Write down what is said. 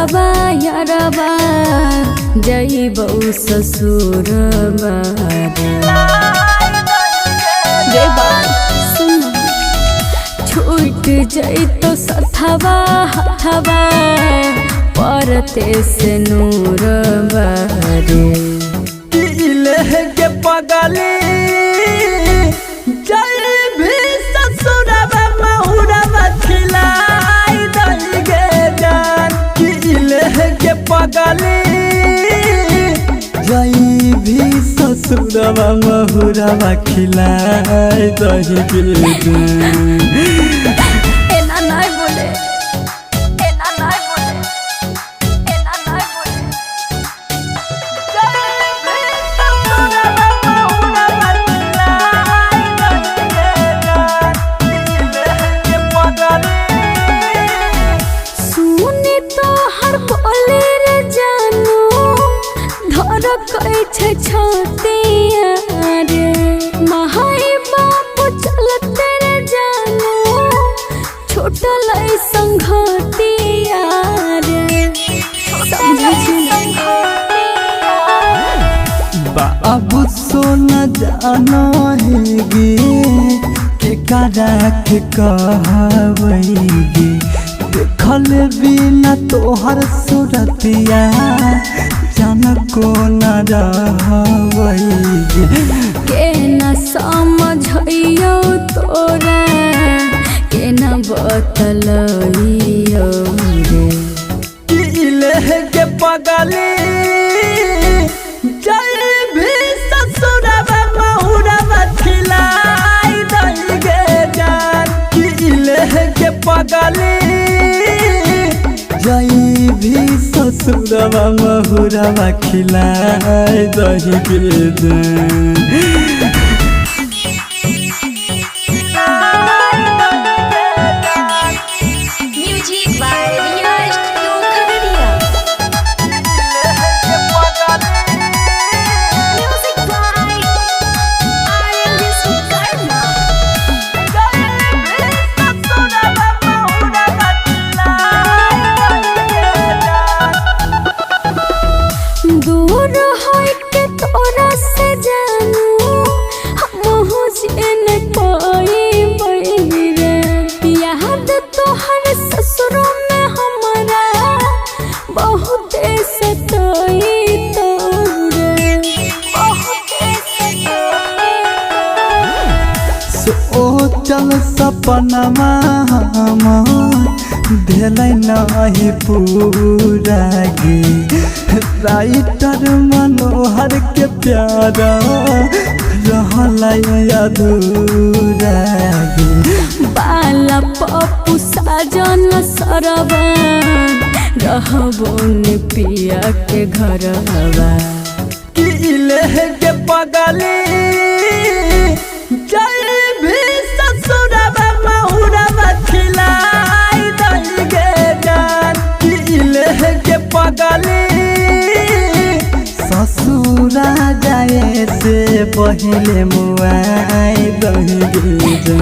घरबा यारबा जइबौ ससुरबा रे बा सुन छूट जइतो सथवा हथवा परते से नूरबा रे। के पगली जय भी ससुरबा महुरबा खिलाई दही गे जान। के पगली जय भी ससुरबा महुरबा खिलाई दही गे जान। एना नहीं बोले, एना नहीं बोले, एना नहीं बोले। सुने तो हर बोले रे जानू धर कै छै छतिया रे महाई बाप चलते रे जानू छूटल संघतिया रे। समझी बाबू सोना जाना हेगे के करा के कहबैगे देखल बिना तोहर सूरतिया जान को न रहबैगे। केना समझैयो तोरा केना बतलैयो रे। के पगली जय भी ससुरबा महुरबा खिलाई दही गे जान। के पगली जय भी ससुरबा महुरबा खिलाई दही गे जान। Music by Riya studio Khagaria. Music by Aryan Vishwakarma. दूर होय के तोरा से जानू हमहु जेन पाइबै रे। याद तोहर ससुर में हमरा बहुते सताई तोरे बहुते सताई। सोचल सपनमा हमर भेलै नाही पूरा गे। राइटर मनोहर के प्यारा रहलै अधूरा गे। बाला पप्पू साजन सरबा रहबो ने पिया के घरवा। के पगली जय भी ससुरबा महुरबा खिलाई दही गे जान। के पगली ससुरा जाए से पहले मुआई दही गे जान।